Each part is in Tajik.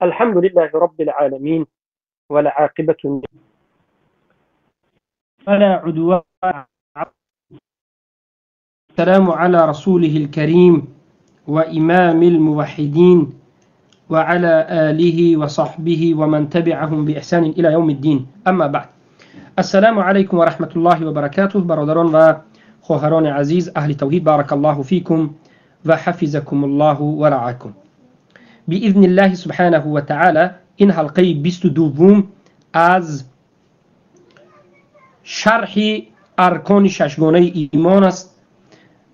الحمد لله رب العالمين والعاقبة فلا عدوان، السلام على رسوله الكريم وإمام الموحدين وعلى آله وصحبه ومن تبعهم بإحسان إلى يوم الدين. أما بعد، السلام عليكم ورحمة الله وبركاته. برادران و خواهران عزيز أهل توحيد، بارك الله فيكم وحفظكم الله ورعاكم بإذن الله سبحانه وتعالى. این حلقه 22 از شرح ارکان ششگانه ایمان است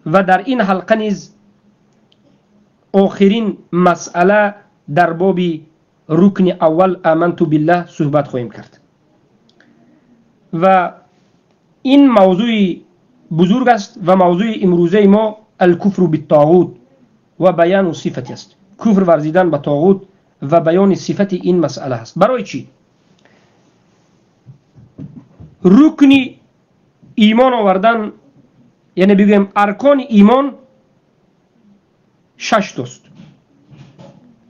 و در این حلقه نیز آخرین مسئله در باب رکن اول آمنت بالله صحبت خواهیم کرد و این موضوع بزرگ است و موضوع امروزه ما الکفر بالطاغوت و بیان صفت است. کفر ورزیدن به طاغوت و بیان صفت این مسئله است. برای چی؟ رکن ایمان آوردن، یعنی بگویم ارکان ایمان شش تاست.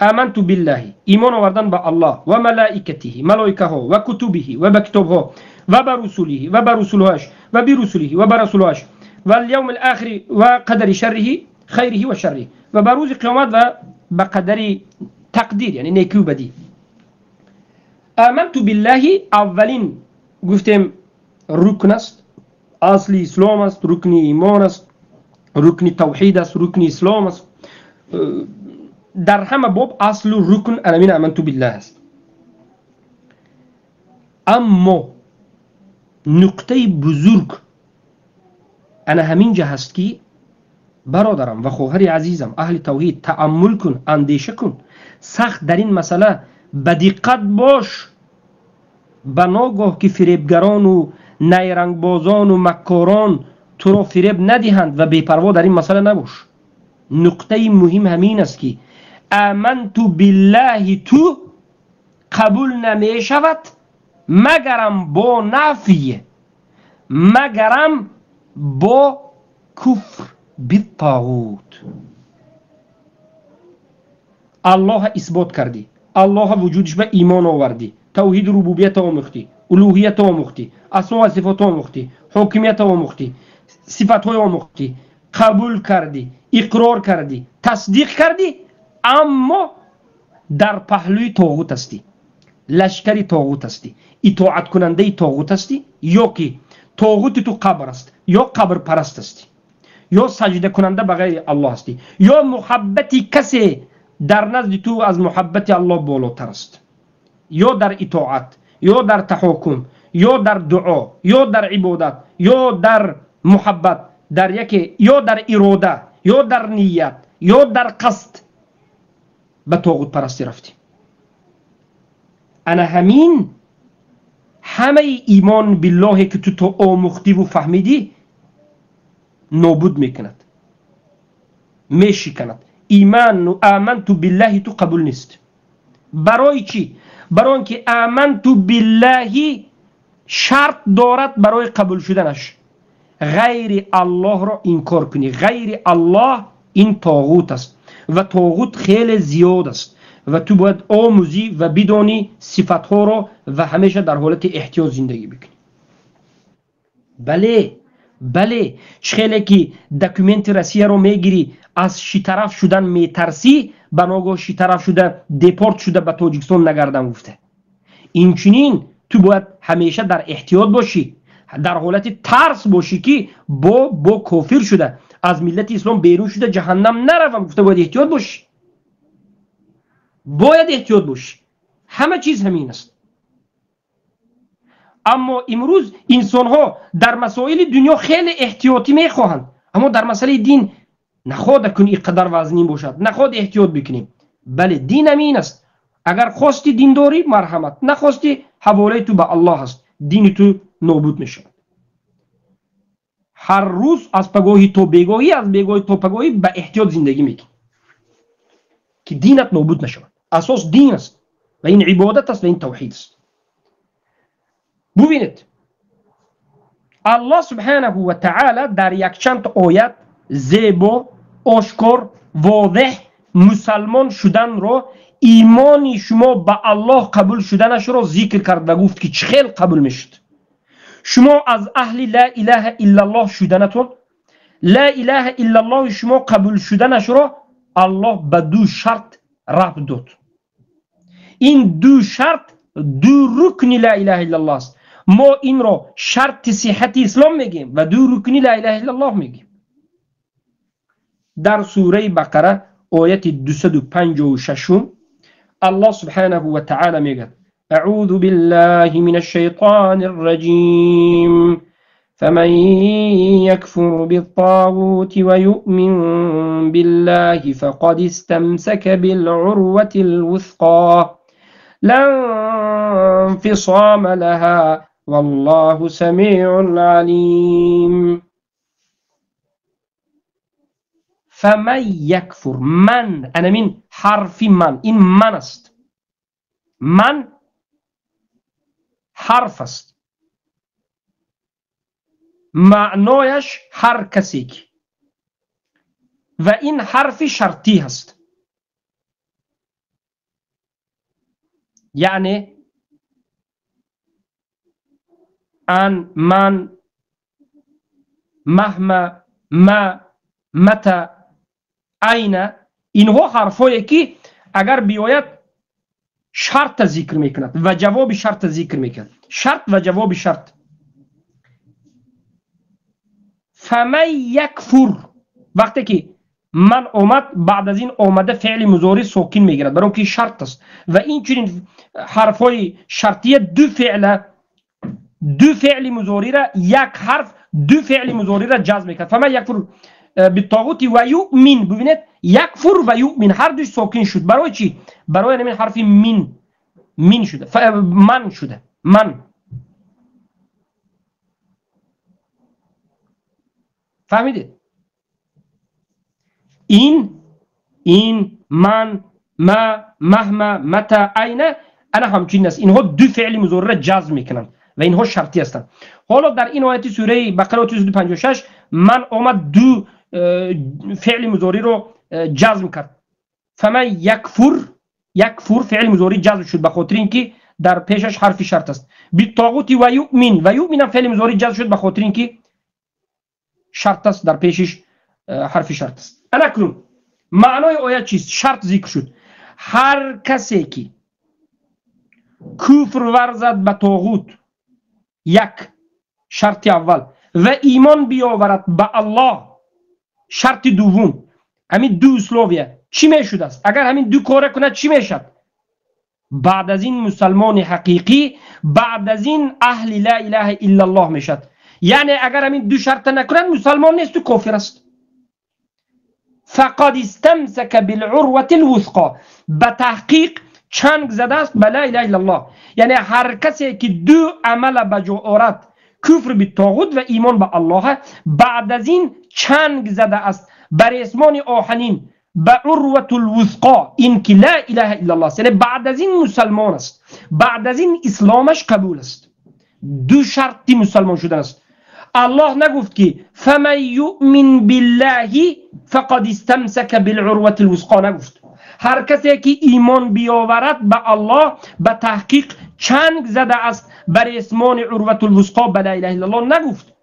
آمنت بالله، ایمان آوردن به الله و ملائکته، ملائکه ها، و کتبه و به کتاب ها، و به رسوله و به رسولهاش و به رسوله و به رسولهاش و الیوم الاخر و قدر شره خیره و شره و به روز قیامت و به قدر تقدیر، یعنی نیکی و بدی. آمنت بالله اولین گفتیم رکن است، اصل اسلام است، رکن ایمان است، رکن توحید است، رکن اسلام است. در همه باب اصل و رکن امین آمنت بالله است. اما نقطه بزرگ انا همینجا هست که برادرم و خواهر عزیزم اهل توحید، تأمل کن، اندیشه کن، سخت در این مسئله به دقت باش. به ناگاه که فریبگران و نیرنگبازان و مکاران تو را فریب ندهند و بی‌پروا در این مسئله نباش. نقطه مهم همین است که آمنت بالله تو قبول نمی شود مگرم با نفی، مگرم با کفر بالطاغوت. الله اثبات کردی، الله وجودش به ایمان آوردی، توحید ربوبیت آموختی، الوهیت آموختی، اسما و صفات آموختی، حاکمیت آموختی، صفت‌های آموختی، قبول کردی، اقرار کردی، تصدیق کردی، اما در پهلوی طاغوت هستی، لشکر طاغوت هستی، اطاعت کننده طاغوت هستی، یا که طاغوت تو قبر است، یا قبر پرست هستی، یا سجده کننده به غیر الله هستی، یا محبت کسی در نزد تو از محبت الله بالاتر است، یا در اطاعت، یا در تحاکم، یا در دعا، یا در عبادت، یا در محبت، در یکی، یا در اراده، یا در نیت، یا در قصد به طاغوت پرستی رفتی. انا همین همه ایمان بالله که تو آموختی و فهمیدی نابود میکند، میشکند. ایمان و آمنت بالله تو قبول نیست. برای چی؟ برای اینکه آمنت بالله شرط دارد برای قبول شدنش غیر الله را انکار کنی. غیر الله این طاغوت است و طاغوت خیلی زیاد است و تو باید آموزی و بدانی صفتها را و همیشه در حالت احتیاط زندگی بکنی. بله بله، خیلی که document روسیه رو میگیری از شی طرف شدن میترسی، بناگاه شی طرف شده deport شده به تاجیکستان نگردم گفته. اینچنین تو باید همیشه در احتیاط باشی، در حالت ترس باشی که با کافر شده از ملت اسلام بیرون شده جهنم نروم گفته. باید احتیاط باشی، باید احتیاط باشی. همه چیز همین است. اما امروز انسان ها در مسائل دنیا خیلی احتیاطی میخواهند، اما در مسئله دین نخواد کن اینقدر وزنین باشد، نخواد احتیاط بکنیم. بله دین همین است. اگر خواستی دین داری مرحمت، نخواستی حواله تو به الله است، دین تو نابود میشود. هر روز از پگاهی تا بیگاهی، از بیگاهی تا پگاهی به احتیاط زندگی میکنی که دینت نابود نشود. اساس دین است و این عبادت است و این توحید است. ببینید الله سبحانه و تعالی در یک چند آیت زیبا، آشکار، واضح مسلمان شدن را Имони шумо ба Аллоҳ қабул шуданашро зикр кард ва гуфт ки чӣ хел қабул мешуд. Шумо аз аҳли ла илаҳа иллаллоҳ шуданатон, ла илаҳа иллаллоҳи шумо қабул шуданашро Аллоҳ ба ду шарт рабт дод. Ин ду шарт ду рукни ла илаҳа иллаллоҳ аст. Мо инро шарти сиҳати ислом мегӯем ва ду рукни ла илаҳа иллаллоҳ мегӯем. Дар сураи Бақара ояти 256 аллоҳ субҳанаҳу ва таъала мегӯяд: аъузу биллаҳи минаш шайтонир раҷим فمن يكفر بالطاغوت ويؤمن بالله فقد استمسك بالعروة الوثقى لا انفصام لها والله سميع عليم. فمن يكفر، من، أنا من حرف من، إن من است، من حرف است، маънояш ҳар касе ки, ва ин ҳарфи шартӣ ҳаст, яъне ан, ман, маҳма, ма, мата, айна, инҳо ҳарфҳое ки агар биёяд шарта зикр мекунад ва ҷавоби шарта зикр мекунад. Шарт ва ҷавоби шарт. فمن یکفر، وقتی که من اومد بعد از این اومده فعل مضارع ساکن میگیرد برای اینکه شرط است و این چنین حرفای شرطیه دو فعل مضارع را یک حرف دو فعل مضارع را جزم میکرد. فمن یکفر بالطاغوت و یؤمن، ببینید یکفر و یؤمن هر دوش ساکن شد. برای چی؟ برای همین حرف من، من شده، من شده، من. فهمیدید؟ این من، ما، مهما، متى، عینه، انا همچنین است. اینها دو فعل مضارع را جزم میکنند و اینها شرطی هستند. حالا در این آیت سوره بقره 256 من آمد دو فعل مضارع رو جزم کرد. فمن یکفر، یکفر فعل مضارع جزم شد به خاطر اینکه در پیشش حرف شرط است. بالطاغوت و یؤمن، و یؤمن فعل مضارع جزم شد به خاطر اینکه شرط است، در پیشش حرف شرط است. اکنون معنای آیت چیست؟ شرط ذکر شد. هر کسی که کفر ورزد به طاغوت، یک شرط اول، و ایمان بیاورد به الله، شرط دوم. همین دو اسلوبیه چی میشد است؟ اگر همین دو کار کند چی میشد؟ بعد از این مسلمان حقیقی، بعد از این اهل لا اله الا الله میشد. یعنی اگر همین دو شرط نکنند مسلمان نیست و کافر است. فقد استمسک بالعروة الوثقى، به تحقیق چنگ زده است به لا اله الا الله. یعنی هر کسی که دو عمل به جا آورد، کفر به طاغوت و ایمان به الله، بعد از این چنگ زده است بر اسمان آهنین، به عروة الوثقى، این که لا اله الا الله است. یعنی بعد از این مسلمان است، بعد از این اسلامش قبول است. دو شرطی مسلمان شدن است. الله نگفت که فمن یؤمن بالله فقد استمسک بالعروة الوثقى، نگفت. هر کسی که ایمان بیاورد به الله، به تحقیق چنگ زده است بر اسمان عروة الوثقى، به لا اله الا الله، نگفت.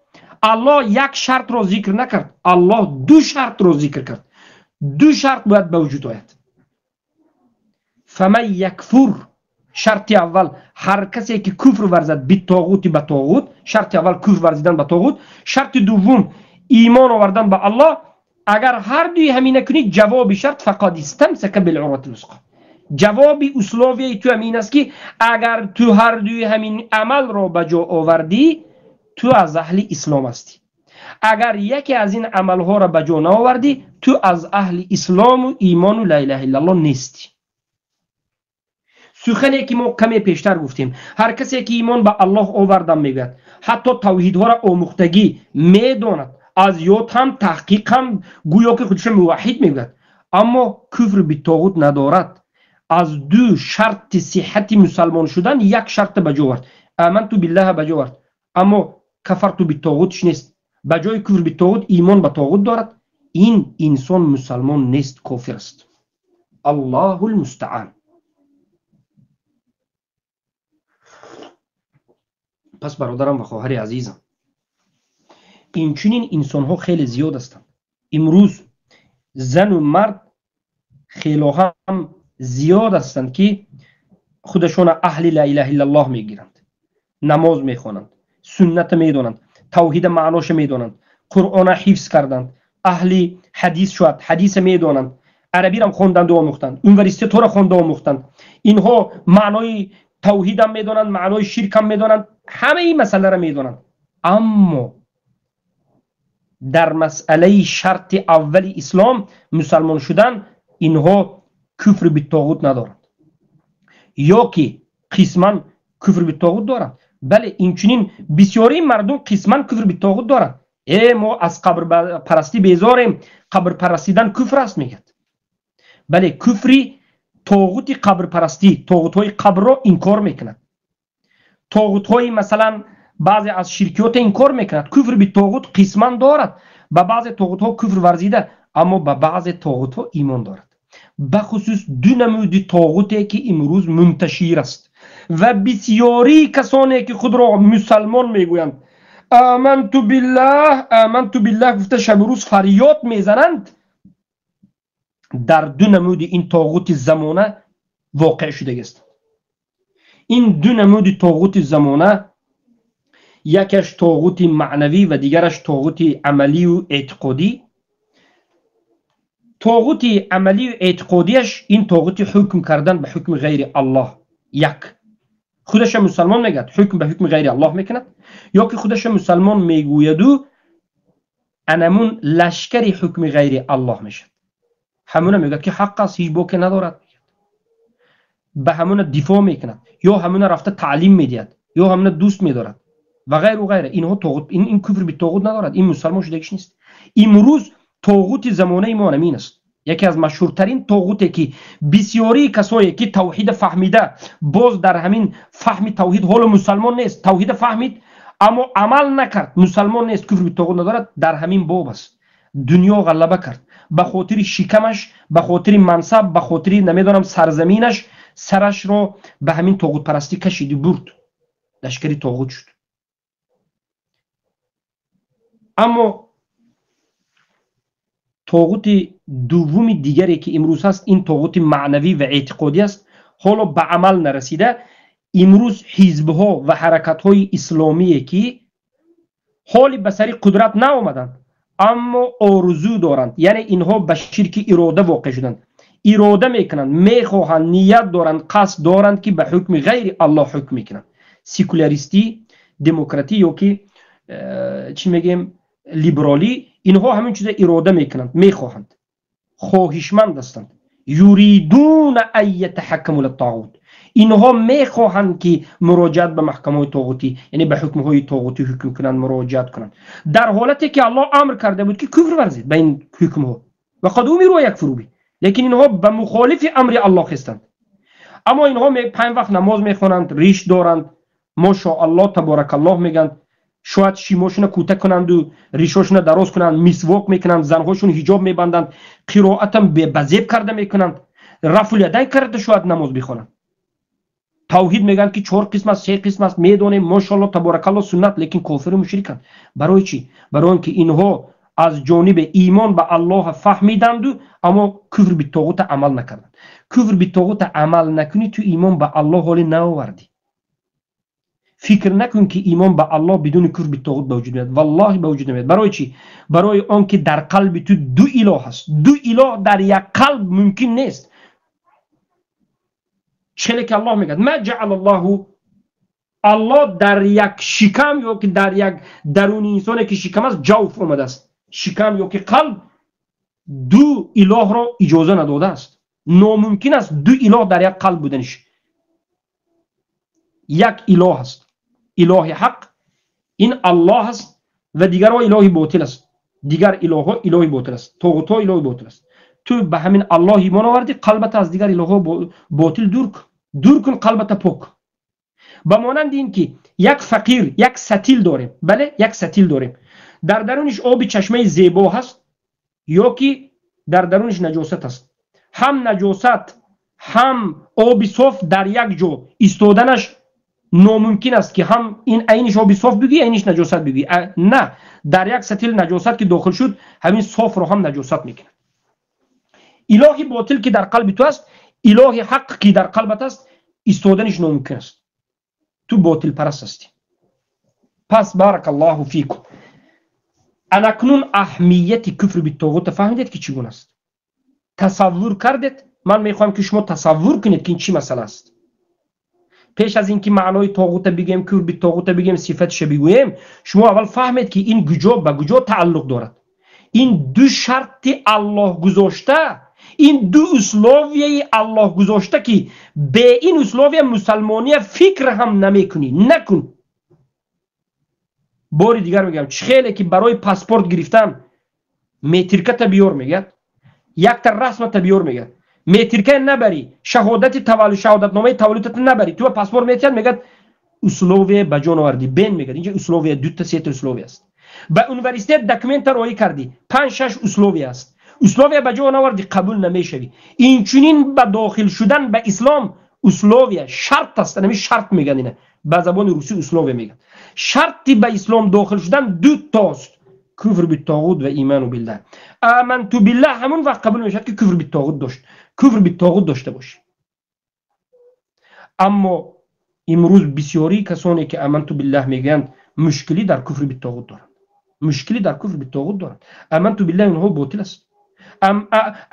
الله یک شرط را ذکر نکرد، الله دو شرط را ذکر کرد. دو شرط باید به وجود آید. فمن یکفر، شرط اول، هر کسی که کفر ورزد بالطاغوت، به طاغوت، شرط اول کفر ورزیدن به طاغوت، شرط دوم ایمان آوردن به الله. اگر هر دوی همین نکنی، جواب شرط فقد استمسک بالعروة الوثقى. جواب اسلوبی تو همین است که اگر تو هر دوی همین عمل را به جا آوردی، تو از اهل اسلام هستی. اگر یکی از این عملها را به جا نآوردی، تو از اهل اسلام و ایمان و لا اله الا الله نیستی. سخنی که ما کمی پیشتر گفتیم، هر کسی که ایمان به الله آوردن میگوید، حتی توحیدها را آموختگی میداند، از یاد هم تحقیق هم گویا که خودش موحد میگوید، اما کفر به طاغوت ندارد. از دو شرط صحت مسلمان شدن یک شرط به جا آورد، آمنت بالله به جا آورد، اما کفرت بالطاغوتش نیست. به جای کفر به طاغوت ایمان به طاغوت دارد. این انسان مسلمان نیست، کافر است. الله المستعان. Пас бародарам ва хоҳари азизам, инчунин инсонҳо хеле зиёд ҳастанд. Имрӯз зану мард хело ҳам зиёд ҳастанд, ки худашона аҳли ла илаҳа иллаллоҳ мегиранд, намоз мехонанд, сунната медонанд, тавҳида маъноша медонанд, Қуръона ҳифз карданд, аҳли ҳадис шояд ҳадиса медонанд, арабирам хонданду омӯхтанд, университетҳоро хонда омӯхтанд. Инҳо маънои тавҳидам медонанд, маънои ширкам медонанд, ҳамаи масъаларо медонанд, аммо дар масъалаи шарти аввали ислом, мусалмон шудан, инҳо куфри битоғут надоранд ё ки қисман куфри битоғут доранд. Бале, инчунин бисёрии мардум қисман куфри битоғут доранд. Мо аз қабрпарастӣ безорем, қабрпарастидан куфр аст, мегӯяд. Бале, куфри тоғути қабрпарастӣ, тоғутҳои қабрро инкор мекунад, тоғутҳои масалан баъзе аз ширкиёта инкор мекунад. Куфр битоғут қисман дорад, ба баъзе тоғутҳо куфр варзида, аммо ба баъзе тоғутҳо имон дорад. Бахусус ду намуди тоғуте, ки имрӯз мунташир аст ва бисёрии касоне, ки худро мусалмон мегӯянд, аманту биллаҳ, аманту биллаҳ гуфта шабу рӯз фарёд мезананд, дар ду намуди ин тоғути замона воқеъ шудагист. Ин ду намуди тоғути замона, якаш тоғути маънавӣ ва дигараш тоғути амалию эътиқодӣ. Тоғути амалию эътиқодияш ин тоғути ҳукм кардан ба ҳукми ғайри Аллоҳ. Як худаша мусалмон мегӯяд, ҳукм ба ҳукми ғайри Аллоҳ мекунад, ё ки худаша мусалмон мегӯяду анамун лашкари ҳукми ғайри Аллоҳ мешавад. Ҳамуна мегӯяд, ки ҳақ аст, ҳеҷ боке надорад, ба ҳамуна дифоъ мекунад, ё ҳамуна рафта таълим медиҳад, ё ҳамуна дӯст медорад ва ғайру ғайра. Инҳо тоғут, ин куфр битоғут надорад, ин мусалмон шудагиш нест. Имрӯз тоғути замонаи мо ҳамин аст. Яке аз машҳуртарин тоғуте, ки бисёрии касое, ки тавҳида фаҳмида, боз дар ҳамин фаҳми тавҳид ҳоло мусалмон нест, тавҳида фаҳмид, аммо амал накард, мусалмон нест, куфр битоғут надорад, дар ҳамин боб аст. Дунё ғалаба кард, ба хотири шикамаш, ба хотири мансаб, ба хотири намедонам сарзаминаш, сарашро ба ҳамин тоғутпарастӣ кашиду бурд, лашкари тоғут шуд. Аммо тоғути дуввуми дигаре, ки имрӯз ҳаст, ин тоғути маънавӣ ва эътиқодӣ аст, ҳоло ба амал нарасида. Имрӯз ҳизбҳо ва ҳаракатҳои исломие, ки ҳоли ба сари қудрат наомаданд, аммо орзу доранд, яъне инҳо ба ширки ирода воқеъ шуданд, ирода мекунанд, мехоҳанд, ният доранд, қасд доранд, ки ба ҳукми ғайри Аллоҳ ҳукм мекунанд. Секуляристӣ, демократӣ ё ки чӣ мегӯем, либералӣ, инҳо ҳамин чиза ирода мекунанд, мехоҳанд, хоҳишманд ҳастанд. Юридуна ан ятаҳаккаму литтоғут, инҳо мехоҳанд, ки муроҷиат ба маҳкамаҳои тоғутӣ, яъне ба ҳукмҳои тоғутӣ ҳукм кунанд, муроҷиат кунанд, дар ҳолате ки Аллоҳ амр карда буд, ки куфр варзид ба ин ҳукмҳо, ва қад умиру якфуру би, лекин инҳо ба мухолифи амри Аллоҳ ҳастанд. Аммо инҳо панҷ вақт намоз мехонанд, риш доранд, машоаллоҳ таборакаллоҳ мегӯянд, шояд шимошона кӯта кунанду ришошона дароз кунанд, мисвок мекунанд, занҳошон ҳиҷоб мебанданд, қироатам ба зеб карда мекунанд, рафъулядайн карда шояд намоз бихонанд. Тавҳид мегӯянд, ки чор қисм аст, се қисм аст, медонем, машоаллоҳ таборакаллоҳ, суннат, лекин кофиру мушриканд. Барои чӣ? Барои он ки инҳо аз ҷониби имон ба Аллоҳ фаҳмиданду, аммо куфр битоғута амал накарданд. Куфр битоғута амал накунӣ, ту имон ба Аллоҳ ҳоле наовардӣ. Фикр накун, ки имон ба Аллоҳ бидуни куфр битоғут ба вуҷуд меояд. Валлоҳи, ба вуҷуд намеояд. Барои чӣ? Барои он ки дар қалби ту ду илоҳ аст. Ду илоҳ дар як қалб мумкин нест. Челе ки Аллоҳ мегӯяд: ма ҷаъала Аллоҳу, Аллоҳ дар як шикам ё ки дар як даруни инсоне, ки шикам аст, ҷавф омадааст, шикам ё ки қалб, ду илоҳро иҷоза надодааст. Номумкин аст ду илоҳ дар як қалб буданиш. Як илоҳ аст, илоҳи ҳақ, ин Аллоҳ аст, ва дигарҳо илоҳи ботил аст. Дигар илоҳҳо илоҳи ботил аст, тоғутҳо илоҳи ботил аст. Ту ба ҳамин Аллоҳ имон овардӣ, қалбата аз дигар илоҳҳо ботил дур кун, дур кун, қалбата пок. Ба монанди ин ки як фақир, як сатил дорем, бале, як сатил дорем, дар даруниш оби чашмаи зебо ҳаст ё ки дар даруниш наҷосат аст. Ҳам наҷосат, ҳам оби соф дар як ҷо истоданаш Номумкин аст, ки ҳам ин айниш оби соф бигӯӣ, айниш наҷосат бигӯӣ. На, дар як сатил наҷосат ки дохил шуд, ҳамин софро ҳам наҷосат мекунад. Илоҳи ботил ки дар қалби ту аст, илоҳи ҳақ ки дар қалбат аст, истоданиш номумкин аст. Ту ботилпараст ҳастӣ. Пас баракаллоҳу фикум. Анакнун аҳамияти куфр битоғута фаҳмидед, ки чӣ гуна аст? Тасаввур кардед? Ман мехоҳам, ки шумо тасаввур кунед, ки ин чӣ масъала аст. Пеш аз ин ки маънои тоғута бигӯем, куфр битоғута бигӯем, сифатиша бигӯем, шумо аввал фаҳмед, ки ин куҷо ба куҷо тааллуқ дорад. Ин ду шарти Аллоҳ гузошта, ин ду условия и Аллоҳ гузошта, ки бе ин условия мусалмония фикр ҳам намекунӣ, накун. Бори дигар мегӯям, чӣ хеле ки барои паспорт гирифтан метриката биёр мегӯяд, якта расмата биёр мегӯяд, метрика набарӣ, шаҳодати таваллуд, шаҳодатномаи таваллудата набарӣ, ту ба паспорт метиҳад, мегӯяд, условие ба ҷон овардӣ. Бен мегӯяд, инҷа условие дута, сета условие аст. Ба университет документа роӣ кардӣ, панҷ, шаш условие аст. Условия ба ҷо навардӣ, қабул намешавӣ. Инчунин ба дохил шудан ба ислом условия, шарт аст. Ами шарт мегӯянд, ина ба забони русӣ условия мегӯянд. Шарти ба ислом дохил шудан ду тост: куфр битоғут ва иману биллаҳ. Аманту биллаҳ ҳамон вақт қабул мешавад, ки куфр битоғут дошт, куфр битоғут дошта бошӣ. Аммо имрӯз бисёрии касоне ки аманту биллаҳ мегӯянд, мушкилӣ дар куфри битоғут доранд, мушкилӣ дар куфри битоғут доранд. Аманту биллаҳ инҳо ботил аст.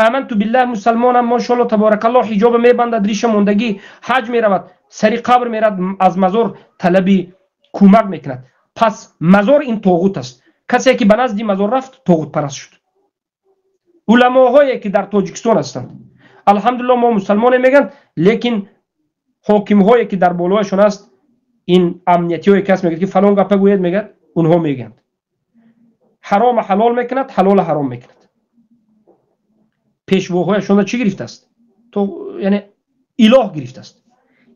Аманту биллаҳ, мусалмонам, мошалло, таборакаллоҳ, ҳиҷоба мебандад, риша мондагӣ, ҳаҷ меравад, сари қабр меравад, аз мазор талаби кӯмак мекунад. Пас мазор ин тоғут аст. Касе ки ба назди мазор рафт, тоғутпараст шуд. Уламоҳое ки дар Тоҷикистон ҳастанд, алҳамдулилло, мо мусалмоне мегӯянд, лекин ҳокимҳое ки дар болояшон аст, ин амниятиҳое ки аст, мегӯяд, ки фалон гапа гӯед, мегӯяд, онҳо мегӯянд. Ҳарома ҳалол мекунад, ҳалола ҳаром мекунад. Пешвоҳояшонро чӣ гирифтааст? То яъне илоҳ гирифтааст.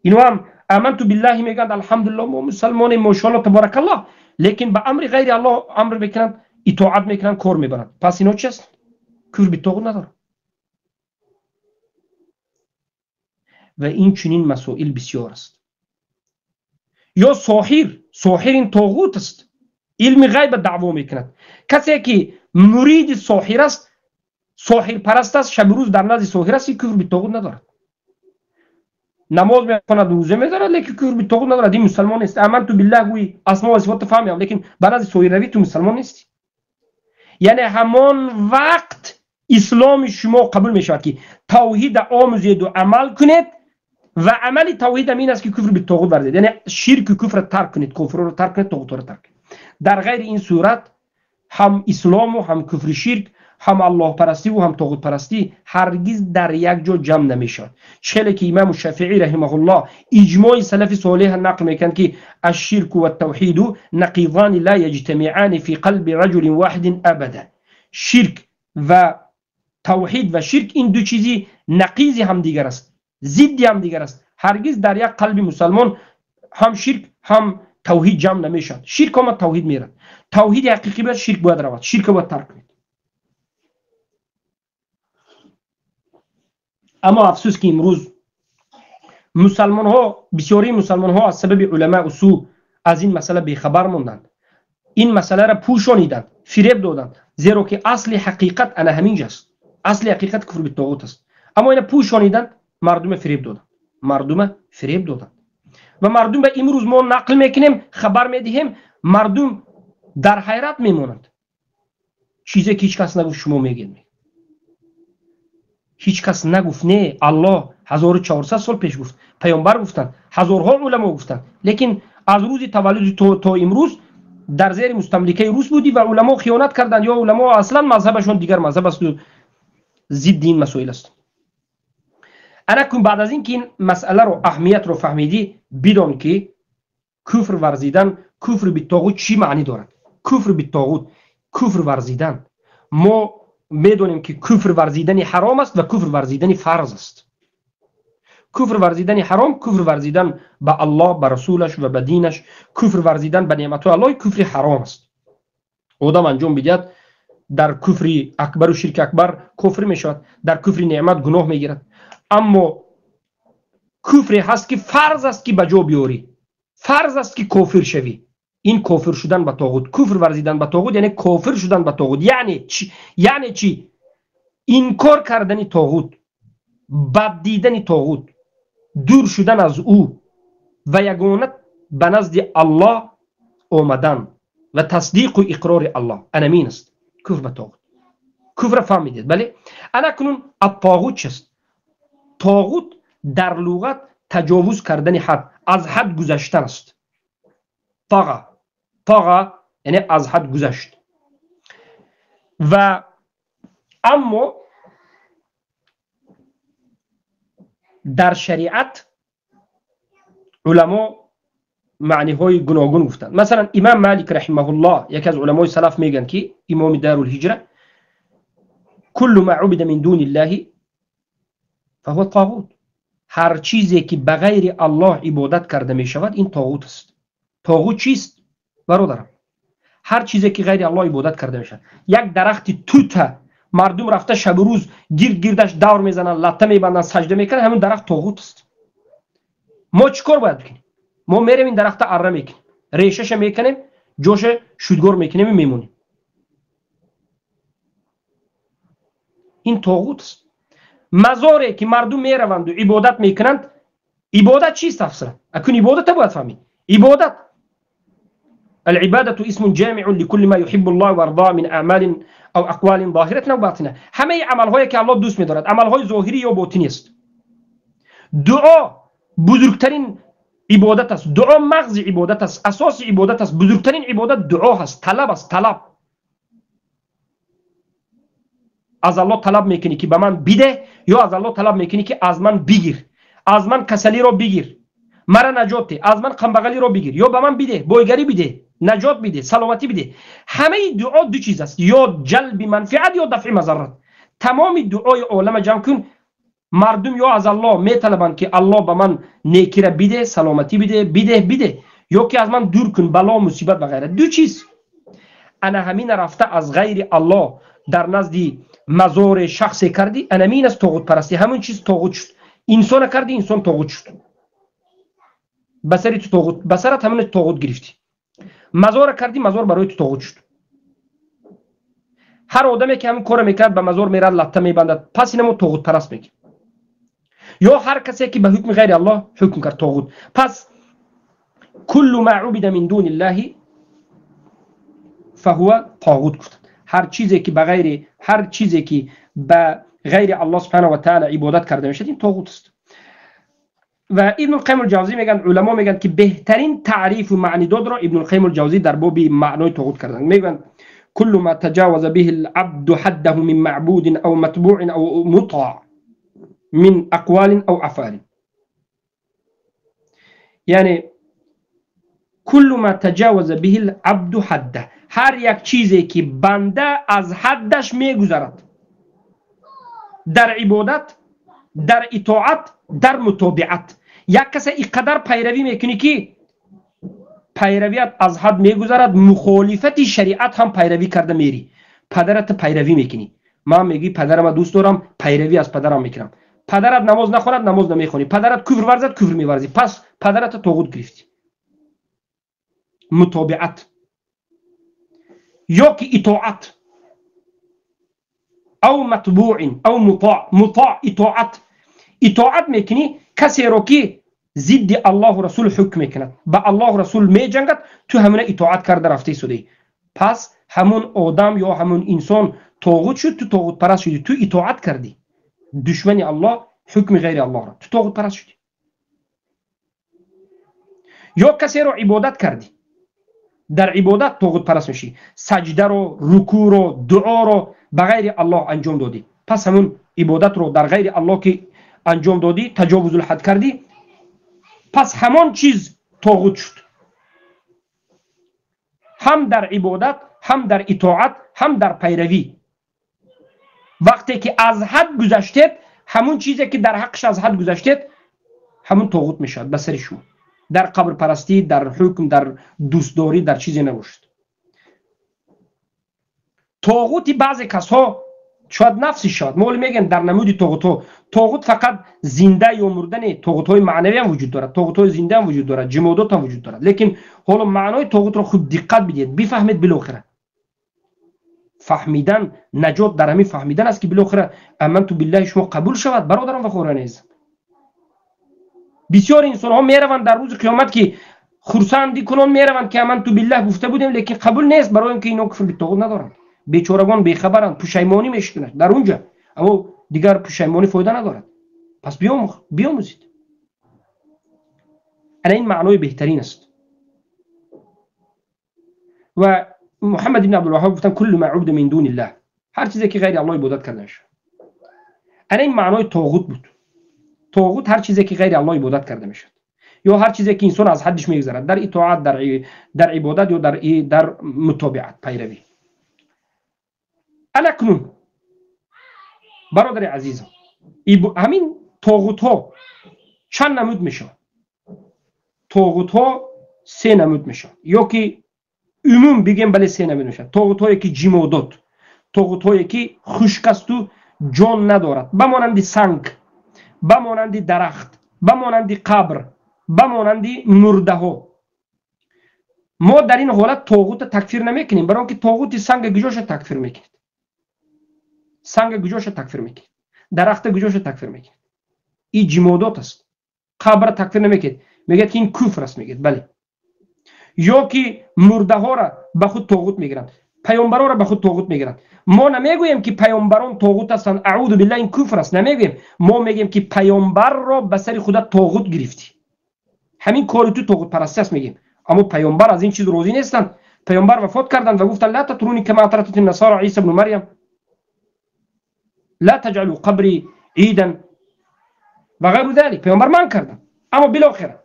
Ино ҳам аманту биллаҳи мегӯянд, алҳамдулилло, мо мусалмонем, мошалло, таборакаллоҳ, лекин ба амри ғайри Аллоҳ амр мекунанд, итоат мекунанд, кор мебаранд. Пас ино чи аст? Куфр битоғут надорад. Ва ин чунин масоил бисёр аст. Ё соҳир, соҳир ин тоғут аст, илми ғайба даъво мекунад. Касе ки муриди соҳир аст, соҳирпараст аст, шабу рӯз дар назди соҳир аст, ин куфр битоғут надорад. Намоз мехонад, рӯза медорад, лекин куфр битоғут надорад, ин мусалмон нест. Аманту биллаҳ гӯй, асмо ва сифотро фаҳмиям, лекин ба назди соҳир равӣ, ту мусалмон нестӣ. Яъне ҳамон вақт исломи шумо қабул мешавад, ки тавҳида омӯзеду амал кунед, ва амали тавҳид ҳам ин аст, ки куфр битоғут варзед, яъне ширку куфрро тарк кунед, кофирро тарк кунед, тоғутҳоро тарк кунед. Дар ғайри ин сурат ҳам ислому, ҳам куфри ширк, ҳам аллоҳпарастиву ҳам тоғутпарастӣ ҳаргиз дар як ҷо ҷамъ намешавад. Чӣ хеле ки имаму Шафиӣ раҳимаҳуллоҳ иҷмои салафи солеҳа нақл мекунанд, ки ашширку ваттавҳиду нақизани ла яҷтамиани фи қалби раҷулин воҳидин абада. Ширк ва тавҳид ва ширк ин ду чизи нақизи ҳамдигар аст, зидди ҳамдигар аст. Ҳаргиз дар як қалби мусалмон ҳам ширк, ҳам тавҳид ҷамъ намешавад. Ширк омад, тавҳид мерад. Тавҳиди ҳақиқӣ бояд, ширк бояд равад, ширкро бояд тарк кунед. Аммо афсӯс, ки имрӯз мусалмонҳо, бисёрии мусалмонҳо аз сабаби уламои су аз ин масъала бехабар монданд, ин масъаларо пӯшониданд, фиреб доданд, зеро ки асли ҳақиқат ана ҳамин ҷаст. Асли ҳақиқат куфр битоғут аст, аммо ина пӯшониданд, мардума фиреб доданд, мардума фиреб доданд. Ва мардум ба имрӯз мо нақл мекунем, хабар медиҳем, мардум дар ҳайрат мемонанд. Чизе ки ҳеҷ кас нагуфт, шумо мегӯед. Ҳеҷ кас нагуфт, не, Аллоҳ 1400 сол пеш гуфт, паёмбар гуфтанд, ҳазорҳо уламо гуфтанд, лекин аз рӯзи таваллуди то имрӯз дар зери мустамликаи рус будӣ ва уламо хиёнат карданд, ё уламо аслан мазҳабашон дигар мазҳаб асту зидди ин масоил аст. Анакун баъд аз ин ки ин масъаларо, аҳамиятро фаҳмидӣ, бидон, ки куфр варзидан, куфр битоғут чӣ маънӣ дорад. Куфр битоғут, куфр варзидан, мо медонем, ки куфр варзидани ҳаром аст ва куфр варзидани фарз аст. Куфр варзидани ҳаром, куфр варзидан ба Аллоҳ, ба расулаш ва ба динаш, куфр варзидан ба неъматҳои Аллоҳ куфри ҳаром аст. Одам анҷом бидиҳад, дар куфри акбару ширки акбар куфр мешавад, дар куфри неъмат гуноҳ мегирад. Аммо куфре ҳаст, ки фарз аст, ки ба ҷо биёрӣ. Фарз аст ки кофир шавӣ. Ин кофир шудан ба тоғут, куфр варзидан ба тоғут, яъне кофир шудан ба тоғут. Яъне чӣ? Инкор кардани тоғут, бад дидани тоғут, дур шудан аз ӯ ва ягона ба назди Аллоҳ омадан ва тасдиқу иқрори Аллоҳ. Анамин аст куфр ба тоғут. Куфра фаҳмидед, бале? Ана кунун аттоғут чист? Тоғут дар луғат таҷовуз кардани ҳад, аз ҳад гузаштан аст. Таға, таға яъне аз ҳад гузашт. Ва аммо дар шариат уламо маъниҳои гуногун гуфтанд. Масалан, имам Малик раҳимаҳуллоҳ, яке аз уламои салаф, мегӯянд ки имоми Дарулҳиҷра, куллу ма убида мин дуни ллаҳи фаҳува тоғут. Ҳар чизе ки ба ғайри Аллоҳ ибодат карда мешавад, ин тоғут аст. Тоғут чист, бародарам? Ҳар чизе ки ғайри Аллоҳ ибодат карда мешавад. Як дарахти тута мардум рафта шабу рӯз гирд гирдаш давр мезананд, латта мебанданд, саҷда мекунанд, ҳамин дарахт тоғут аст. Мо чӣ кор бояд бикунем? Мо мерем ин дарахта арра мекунем, решаша мекунем, ҷоша шудгор мекунем ва мемонем. Ин тоғут аст. Мазоре ки мардум мераванду ибодат мекунанд, ибодат чист афсара? Акун ибодата бояд фаҳмид. Ибодат العبادة اسم جامع لكل ما يحب الله ويرضاه من أعمال أو أقوال ظاهرة أو باطنة. همه عمل‌هایی که الله دوست می‌دارد، عمل‌های ظاهری یا باطنی است. دعا بزرگترین عبادت است. دعا مغز عبادت است، اساس عبادت است. بزرگترین عبادت دعا هست، طلب است، طلب. از الله طلب میکنی که به من بده، یا از الله طلب میکنی که از من بگیر، از من کسلی را بگیر، مرا نجات ده، از من قنبغلی را بگیر، یا به من بده، بایگری بده، نجات بده، سلامتی بده. همه دعا دو چیز است، یا جلب منفعت یا دفع مضرت. تمام دعای عالم جمع کن، مردم یا از الله میطلبند که الله به من نیکی را بده، سلامتی بده، بده بده، یا که از من دور کن بلا، مصیبت و غیره. دو چیز. انا همین رفته از غیر الله در نزد مزار شخص کردی، انا همین از طاغوت پرستی، همون چیز طاغوت شد. انسان کردی، انسان طاغوت شد. بسری تو طاغوت، بسرت همون طاغوت گرفتی. مزار کردی، مزار برای تو طاغوت شد. هر آدمی که همین کار میکرد به مزار میرد، لطه میبندد، پس اینمو طاغوت پرست میگه. یا هر کسی که به حکم غیر الله حکم کرد طاغوت. پس کل ما عبد من دون الله فهو طاغوت گفتند. هر چیزی که به غیر، هر چیزی که به غیر الله سبحانه و تعالی عبادت کرده میشد، این طاغوت است. و ابن القیم الجوزی میگن، علما میگن که بهترین تعریف و معنی داد را ابن القیم الجوزی در باب معنای طاغوت کردن. میگن كل ما تجاوز به العبد حده من معبود او متبوع او مطاع من اقوال او افعال. یعنی كل ما تجاوز به العبد حده، هر یک چیزی که بنده از حدش میگذرد در عبادت، در اطاعت، در متابعت. یک کس اینقدر پیروی میکنی که پیرویت از حد میگذرد، مخالفت شریعت هم پیروی کرده میری. پدرت پیروی میکنی، من میگی پدرم دوست دارم، پیروی از پدرم میکنم. پدرت نماز نخواند، نماز نمیخونی. پدرت کفر ورزد، کفر میورزی. پس پدرت طاغوت گرفتی. متابعت یا که اطاعت، او متبوع او مطاع. مطاع اطاعت، اطاعت میکنی کسی رو که ضد الله و رسول حکم میکند، با الله و رسول میجنگد، تو همون اطاعت کرده رفته شدی. پس همون آدم یا همون انسان طاغوت شد، تو طاغوت پرست شدی، تو اطاعت کردی دشمن الله، حکم غیر الله را، تو طاغوت پرست شدی. یا کسی رو عبادت کردی، در عبادت طاغوت پرست میشی، سجده رو، رکوع رو، دعا رو به غیر الله انجام دادی. پس همون عبادت رو در غیر الله که انجام دادی، تجاوز الحد کردی، پس همان چیز طاغوت شد. هم در عبادت، هم در اطاعت، هم در پیروی. وقتی که از حد گذشتید، همون چیزی که در حقش از حد گذشتید، همون طاغوت میشد به سر شما. در قبر پرستی، در حکم، در دوستداری، در چیزی نباشد. طاغوت بعضی کسها Шояд нафсиш шавад. Мо ҳоло мегӯем дар намуди тоғутҳо, тоғут фақат зинда ё мурда не, тоғутҳои маънавӣ ҳам вуҷуд дорад, тоғутҳои зинда ҳам вуҷуд дорад, ҷимодот ҳам вуҷуд дорад. Лекин ҳоло маънои тоғутро хуб диққат бидиҳед, бифаҳмед. Билохира фаҳмидан, наҷот дар ҳамин фаҳмидан аст, ки билохира аманту биллаҳи шумо қабул шавад. Бародарон ва хоҳарони азизам, бисёр инсонҳо мераванд дар рӯзи қиёмат, ки хурсандӣ кунон мераванд, ки аманту биллаҳ гуфта будем, лекин қабул нест, барои он ки ино куфр битоғут надоранд. Бечорагон бехабаранд, пушаймонӣ мешикунанд дар унҷа, аммо дигар пушаймонӣ фоида надорад. Пас биомӯзед. Ана ин маънои беҳтарин аст. Ва Муҳаммад ибн Абдулваҳҳоб гуфтанд: куллу ма убида мин дуниллаҳ, ҳар чизе ки ғайри Аллоҳ ибодат карда мешавад. Ана ин маънои тоғут буд. Тоғут ҳар чизе ки ғайри Аллоҳ ибодат карда мешавад ё ҳар чизе ки инсон аз ҳаддиш мегузарад дар итоат, дар ибодат ё дар мутобиат, пайравӣ. Анакнун, бародари азизам, ҳамин тоғутҳо чанд намуд мешавад? Тоғутҳо се намуд мешавад ё ки умум бигем, бале, се намуд мешавад. Тоғутҳое ки ҷимодот, тоғутҳое ки хушк асту ҷон надорад, ба монанди санг, ба монанди дарахт, ба монанди қабр, ба монанди мурдаҳо. Мо дар ин ҳолат тоғута такфир намекунем, барои он ки тоғути санга гуҷоша такфир мекунед? Санга гуҷоша такфир мекунед? Дарахта гуҷоша такфир мекунед? Ин ҷимодот аст. Қабра такфир намекунед, мегӯяд ки ин куфр аст, мегӯяд, бале. Ё ки мурдаҳоро ба худ тоғут мегиранд, паёмбаронро ба худ тоғут мегиранд. Мо намегӯем, ки паёмбарон тоғут ҳастанд, аъузу биллаҳ, ин куфр аст, намегӯем. Мо мегӯем, ки паёмбарро ба сари худа тоғут гирифтӣ, ҳамин кори ту тоғутпарастӣ аст, мегӯем. Аммо паёмбар аз ин чиз розӣ нестанд. Паёмбар вафот карданд ва гуфтанд: ла татруни кама атратат насара Иса бну Марьям, ла таҷалу қабри идан ва ғайру залик. Паёмбар манъ карданд. Аммо билохира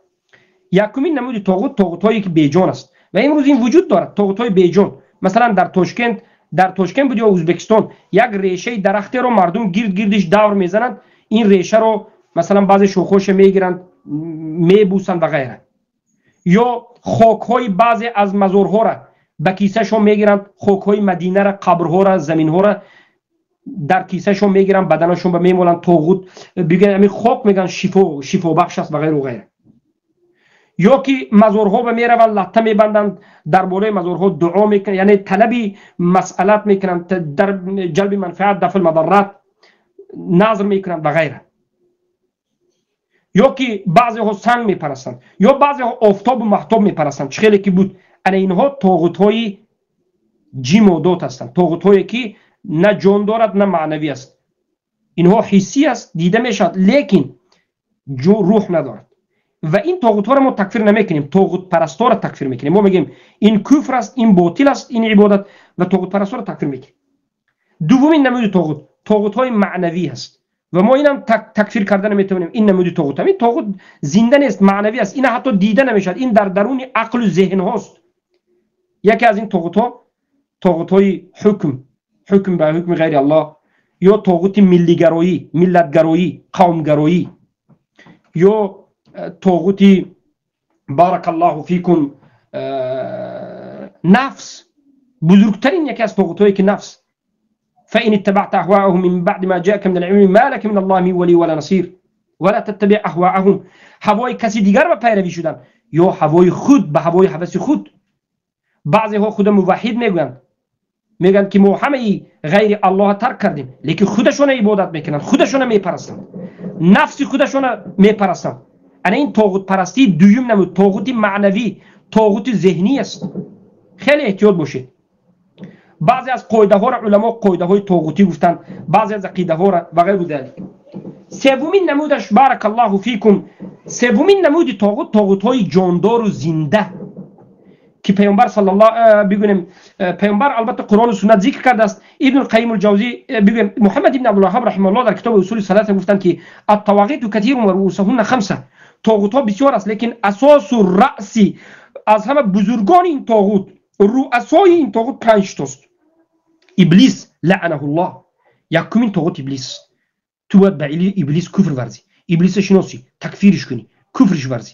якумин намуди тоғут тоғутҳое ки беҷон аст ва имрӯз ин вуҷуд дорад. Тоғутҳои беҷон, масалан, дар Тошкент буд ё Ӯзбекистон, як решаи дарахтеро мардум гирд гирдиш давр мезананд. Ин решаро, масалан, баъзе шохҳоша мегиранд, мебусанд ва ғайра. Ё хокҳои баъзе аз мазорҳоро ба кисашон мегиранд, хокҳои Мадинара, қабрҳоро, заминҳоро дар кисашон мегиранд, баданашон ба мемоланд, тоғут бигӯянд, ҳамин хок, мегӯянд, шифо, шифобахш аст ва ғайру ғайра. Ё ки мазорҳо ба мераванд, латта мебанданд, дар болои мазорҳо дуо мекунанд, яъне талаби масъалат мекунанд, дар ҷалби манфиат, дафъи мадаррат, назр мекунанд ва ғайра. Ё ки баъзеҳо санг мепарастанд ё баъзеҳо офтобу маҳтоб мепарастанд, чӣ хеле ки буд. Ана инҳо тоғутҳои ҷимодот ҳастанд, тоғутҳое ки на ҷон дорад, на маънавӣ аст. Инҳо ҳиссӣ аст, дида мешавад, лекин рӯҳ надорад. Ва ин тоғутҳоро мо такфир намекунем, тоғутпарастора такфир мекунем. Мо мегӯем, ин куфр аст, ин ботил аст ин ибодат, ва тоғутпарастора такфир мекунем. Дуввумин намуди тоғут тоғутҳои маънавӣ ҳаст ва мо инам такфир карда наметавонем. Ин намуди тоғут, ҳамин тоғут зинда нест, маънавӣ аст, ина ҳатто дида намешавад, ин дар даруни ақлу зеҳнҳост. Яке аз ин тоғутҳо тоғутҳои ҳукм, ҳукм ба ҳукми ғайри Аллоҳ, ё тоғути миллигароӣ, миллатгароӣ, қавмгароӣ, ё тоғути, баракаллоҳу фикум, нафс. Бузургтарин яке аз тоғутҳое ки нафс. فإن اتبعت أهواءهم من بعد ما جاءك من العلم ما لك من الله من ولي ولا نصير ولا تتبع أهواءهم. ҳавои каси дигар ба пайравӣ шудан ё ҳавои худ, ба ҳавои ҳаваси худ. Баъзеҳо худа муваҳид мегӯянд, мегӯянд, ки мо ҳамаи ғайри Аллоҳа тарк кардем, лекин худашона ибодат мекунанд, худашона мепарастанд, нафси худашона мепарастанд. Ана ин тоғутпарастии дуюм намуд тоғути маънавӣ, тоғути зеҳнӣ аст. Хеле эҳтиёт бошед. Баъзе аз қоидаҳоро уламо қоидаҳои тоғутӣ гуфтанд, баъзе аз ақидаҳоро ва ғайру залик. Севумин намудаш, баракаллоҳу фикум, севумин намуди тоғут тоғутҳои ҷондору зинда, ки паёмбар саллаллоҳ бигӯем, паёмбар, албатта, Қуръону суннат зикр кардааст. Ибну Қайим Ҷавзӣ, бигӯем, Муҳаммад ибн Абдулваҳҳоб раҳимаҳуллоҳ дар китоби Усули саласа гуфтанд, ки аттавағиту катирун ва руусаҳунна хамса. Тоғутҳо бисёр аст, лекин асосу раъси аз ҳама бузургони ин тоғут, руасои ин тоғут панҷтост. Иблис лаънаҳуллоҳ. Якумин тоғут Иблис. Ту бояд ба Иблис куфр варзӣ, Иблиса шиносӣ, такфириш кунӣ, куфриш варзӣ.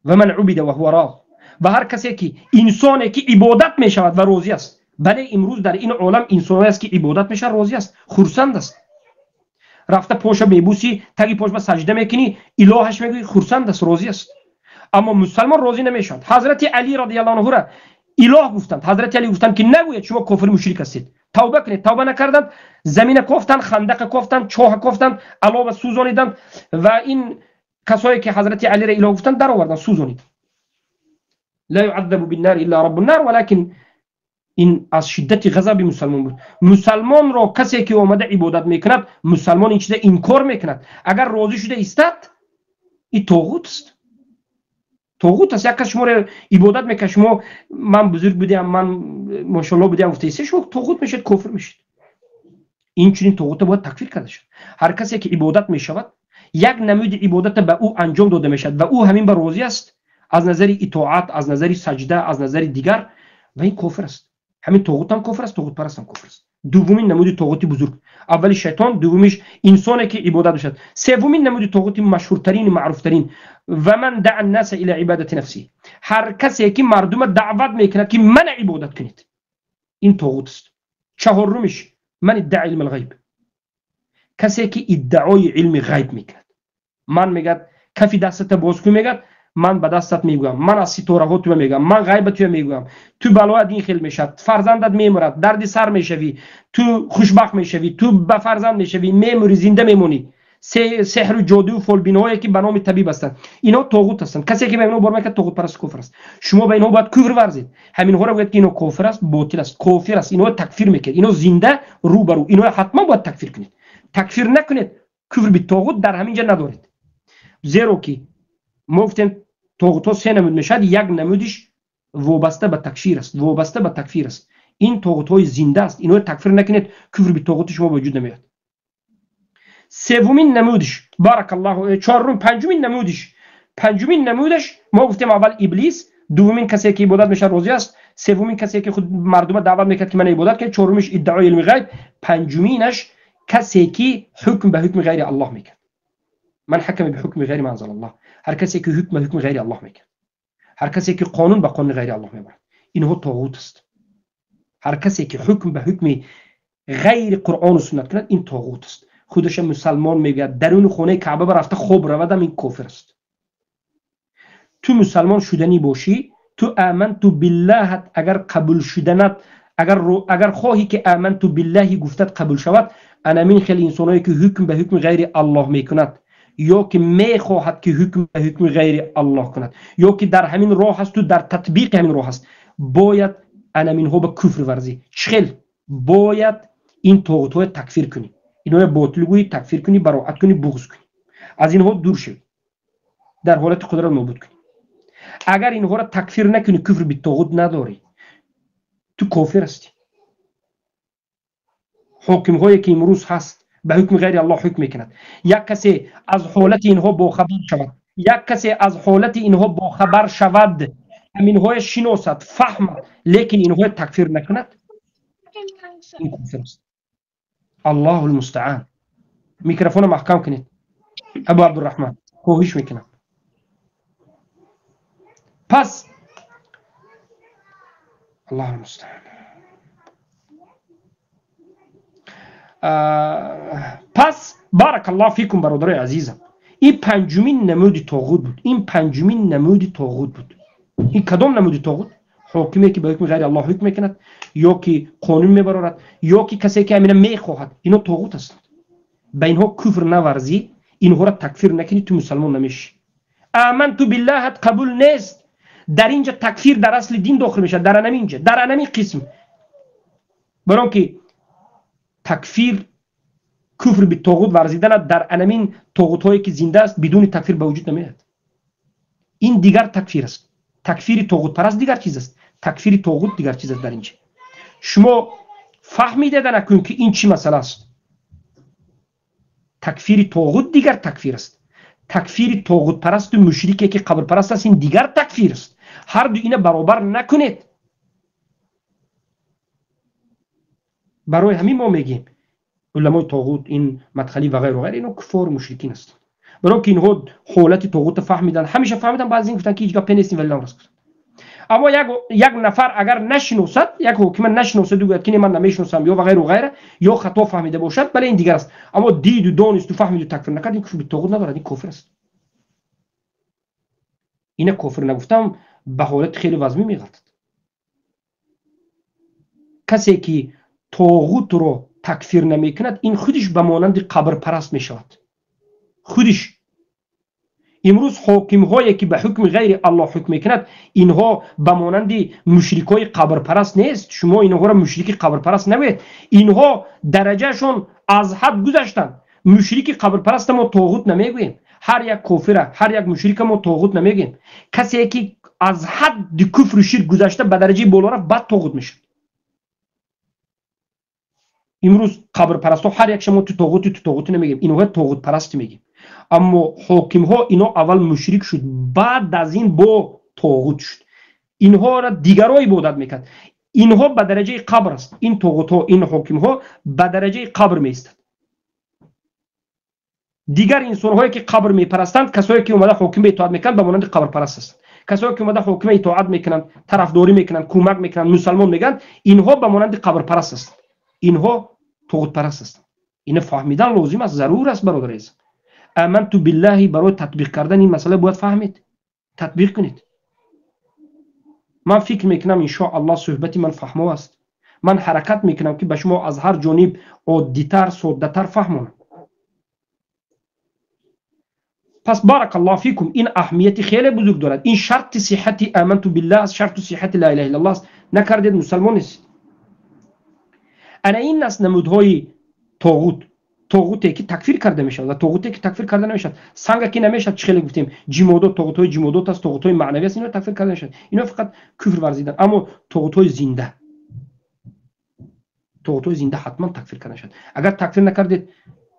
Ва ман убида ва ҳува роз, ва ҳар касе ки, инсоне ки ибодат мешавад ва розӣ аст. Бале, имрӯз дар ин олам инсонҳое аст, ки ибодат мешавад, розӣ аст, хурсанд аст. Рафта поша мебусӣ, таги пош ба саҷда мекунӣ, илоҳаш мегӯӣ, хурсанд аст, розӣ аст. Аммо мусалмон розӣ намешавад. Ҳазрати Али радиаллоҳу анҳура илоҳ гуфтанд. Ҳазрати Али гуфтанд, ки нагӯед, шумо кофир мушрик ҳастед, тавба кунед. Тавба накарданд, замина кофтанд, хандақа кофтанд, чоҳа кофтанд, алова сӯзониданд ва ин касое ки ҳазрати Алиро илоҳ гуфтанд, дароварданд, сӯзониданд. Ла юаззабу биннари илла раббун нар, валакин ин аз шиддати ғазаби мусалмон буд. Мусалмонро касе ки омада ибодат мекунад, мусалмон ин чиза инкор мекунад. Агар розӣ шуда истад, и тоғут аст, тоғут аст. Як кас шуморо ибодат мекунад, шумо ман бузург будиам, ман мошалло будиам гуфта истед, шумо тоғут мешавед, кофир мешавед. Инчунин тоғута бояд такфир карда шавад. Ҳар касе ки ибодат мешавад, як намуди ибодата ба ӯ анҷом дода мешавад ва ӯ ҳамин ба розӣ аст аз назари итоат, аз назари саҷда, аз назари дигар, ва ин кофир аст. Ҳамин тоғутам кофир аст, тоғутпарастам кофир аст. Дуввумин намуди тоғути бузург, аввали шайтон, дуввумиш инсоне ки ибодат мешавад. Севумин намуди тоғути машҳуртарин, маъруфтарин, ва ман даъа ннаса ила ибадати нафси, ҳар касе ки мардума даъват мекунад, ки мана ибодат кунед, ин тоғут аст. Чаҳорумиш, ман иддаъа илм алғайб, касе ки иддаои илми ғайб мекунад. Ман мегӯяд, кафи дастата боз кун, мегӯяд, ман ба дастат мегӯям, ман аз ситораҳо туя мегӯям, ман ғайба туя мегӯям, ту балоят ин хел мешавад, фарзандат мемурад, дарди сар мешавӣ, ту хушбахт мешавӣ, ту ба фарзанд мешавӣ, мемурӣ, зинда мемонӣ. Сеҳру ҷодую фолбинҳое ки ба номи табиб ҳастанд, инҳо тоғут ҳастанд. Касе ки ба инҳо бор мекунад, тоғутпараст, кофир аст. Шумо ба инҳо бояд куфр варзед. Ҳаминҳоро гӯяд, ки инҳо кофир аст, ботил аст, кофир аст. Инҳо такфир мекунед, инҳо зинда рӯ ба рӯ, инҳо ҳатман бояд такфир кунед. Такфир накунед, куфр битоғут дар ҳамин ҷа надоред. Зеро ки мо гуфтем, тоғутҳо се намуд мешавад, як намудиш вобаста ба такфир аст, вобаста ба такфир аст. Ин тоғутҳои зинда аст, инҳоро такфир накунед, куфр битоғути шумо ба вуҷуд намеояд. Севумин намудиш, баракаллоҳу, чорум, панҷумин намудиш, панҷумин намудаш мо гуфтем, аввал иблис, дуввумин касе ки ибодат мешавад, розӣ аст, севумин касе ки худ мардума даъват мекард, ки мана ибодат кунед, чорумиш иддаои илми ғайб, панҷуминаш касе ки ҳукм ба ҳукми ғайри Аллоҳ мекард. Ман ҳакама биҳукми ғайри ма анзалаллоҳ, ҳар касе ки ҳукм ба ҳукми ғайри Аллоҳ мекард, ҳар касе ки қонун ба қонуни ғайри Аллоҳ мебарад, инҳо тоғут аст. Ҳар касе ки ҳукм ба ҳукми ғайри Қуръону суннат кунад, ин тоғут аст. Худаша мусалмон мегӯяд, даруни хонаи Каъба ба рафта хоб равадам, ин кофир аст. Ту мусалмон шуданӣ бошӣ, ту аманту биллаҳат агар қабул шуданат, агар хоҳӣ ки аманту биллаҳи гуфтат қабул шавад, анамин хеле инсоное ки ҳукм ба ҳукми ғайри Аллоҳ мекунад, ё ки мехоҳад ки ҳукм ба ҳукми ғайри Аллоҳ кунад, ё ки дар ҳамин роҳ асту дар татбиқи ҳамин роҳ аст, бояд анаминҳо ба куфр варзӣ. Чӣ хел бояд ин тоғутҳоя такфир кунӣ, инҳоя ботил гӯӣ, такфир кунӣ, бароат кунӣ, буғз кунӣ, аз инҳо дур шавӣ, дар ҳолати қудрат нобуд кунӣ. Агар инҳоро такфир накунӣ, куфр битоғут надорӣ, ту кофир ҳастӣ. Ҳокимҳое ки имрӯз ҳаст, ба ҳукми ғайри Аллоҳ ҳукм мекунад, як касе аз ҳолати инҳо бохабар шавад, як касе аз ҳолати инҳо бохабар шавад, ҳаминҳоя шиносад, фаҳмад, лекин инҳоя такфир накунад, ин кофир аст. Аллоҳу лмустаан. Микрофонро маҳкам кунед, Абу Абдурраҳман, хоҳиш мекунам. Пас Аллоҳу лмустаан. Пас баракаллоҳу фикум, бародарои азизам, ин панҷумин намуди тоғут буд. Ин панҷумин намуди тоғут буд. Ин кадом намуди тоғут? Ҳокиме ки ба ҳукми ғайри Аллоҳ ҳукм мекунад, ё ки қонун мебарорад, ё ки касе ки ҳамина мехоҳад, ино тоғут ҳастанд. Ба инҳо куфр наварзӣ, инҳоро такфир накунӣ, ту мусалмон намешӣ. Аманту биллаҳат қабул нест. Дар инҷа такфир дар асли дин дохил мешавад, дар анаминҷа, дар анамин қисм. Барон ки такфир, куфр битоғут варзиданат дар анамин тоғутҳое ки зинда аст, бидуни такфир ба вуҷуд намеояд. Ин дигар такфир аст. Такфири тоғутпараст дигар чиз аст, такфири тоғут дигар чиз аст. Дар инҷа шумо фаҳмида накун, ки ин чӣ масъала аст. Такфири тоғут дигар такфир аст, такфири тоғутпарасту мушрике ки қабрпараст аст, ин дигар такфир аст. Ҳар ду ина баробар накунед. Барои ҳамин мо мегӯем, уламои тоғут, ин мадхалӣ ва ғайру ғайр, ино куффору мушрикин ҳастанд. Барои ки инҳо ҳолати тоғутро фаҳмиданд, ҳамеша фаҳмиданд, баъзе ин гуфтанд, ки ҳеҷ гапе нестим, вале раст гуфтанд. Аммо як нафар агар нашиносад, як ҳокима нашиносад, гӯяд ки ман намешиносам ё ва ғайру ғайра, ё хато фаҳмида бошад, бале, ин дигар аст. Аммо диду донисту фаҳмиду такфир накард, ин куфр битоғут надорад, ин кофир аст. Ина кофир нагуфтам, ба ҳолати хеле вазмӣ меғалтад. Касе ки тоғутро такфир намекунад, ин худиш ба монанди қабрпараст мешавад. Худиш имрӯз ҳокимҳое ки ба ҳукми ғайри Аллоҳ ҳукм мекунад, инҳо ба монанди мушрикҳои қабрпараст нест. Шумо инҳоро мушрики қабрпараст нагӯед. Инҳо дараҷаашон аз ҳад гузаштанд. Мушрики қабрпараста мо тоғут намегӯем. Ҳар як кофира, ҳар як мушрика мо тоғут намегӯем. Касе ки аз ҳадди куфру ширк гузашта ба дараҷаи боло рафт, баъд тоғут мешавад. Имрӯз қабрпарастҳо ҳар як шумо ту тоғути, ту тоғути намегӯем, инҳо тоғутпарасти мегӯем. Аммо ҳокимҳо ино аввал мушрик шуд, баъд аз ин бо тоғут шуд. Инҳоро дигаро ибодат мекард. Инҳо ба дараҷаи қабр аст. Ин тоғутҳо, ин ҳокимҳо ба дараҷаи қабр меистад. Дигар инсонҳое ки қабр мепарастанд, касое ки омада ҳокима итоат мекунанд, ба монанди қабрпараст ҳастанд. Касое ки омада ҳокима итоат мекунанд, тарафдорӣ мекунанд, кӯмак мекунанд, мусалмон мегӯянд, инҳо ба монанди қабрпараст ҳастанд. Инҳо тоғутпараст ҳастанд. Ина фаҳмидан лозим аст, зарур аст, бародари азиз. Аманту биллаҳи барои татбиқ кардани ин масъала бояд фаҳмед, татбиқ кунед. Ман фикр мекунам, иншоаллоҳ, суҳбати ман фаҳмо аст. Ман ҳаракат мекунам ки ба шумо аз ҳар ҷониб оддитар, соддатар фаҳмонам. Пас баракаллоҳу фикум, ин аҳамияти хеле бузург дорад. Ин шарти сиҳати аманту биллаҳ аст, шарту сиҳати ла илаҳа иллаллоҳ аст. Накардед, мусалмон нестед. Ана ин аст намудҳои тоғут. Тоғуте ки такфир карда мешавад ва тоғуте ки такфир карда намешавад. Санга ки намешавад, чӣ хеле гуфтем, ҷимодот, тоғутҳои ҷимодот аст, тоғутҳои маънавӣ аст, инҳо такфир карда намешавад. Инҳо фақат куфр варзидан. Аммо тоғутҳои зинда, тоғутҳои зинда ҳатман такфир карда мешавад. Агар такфир накардед,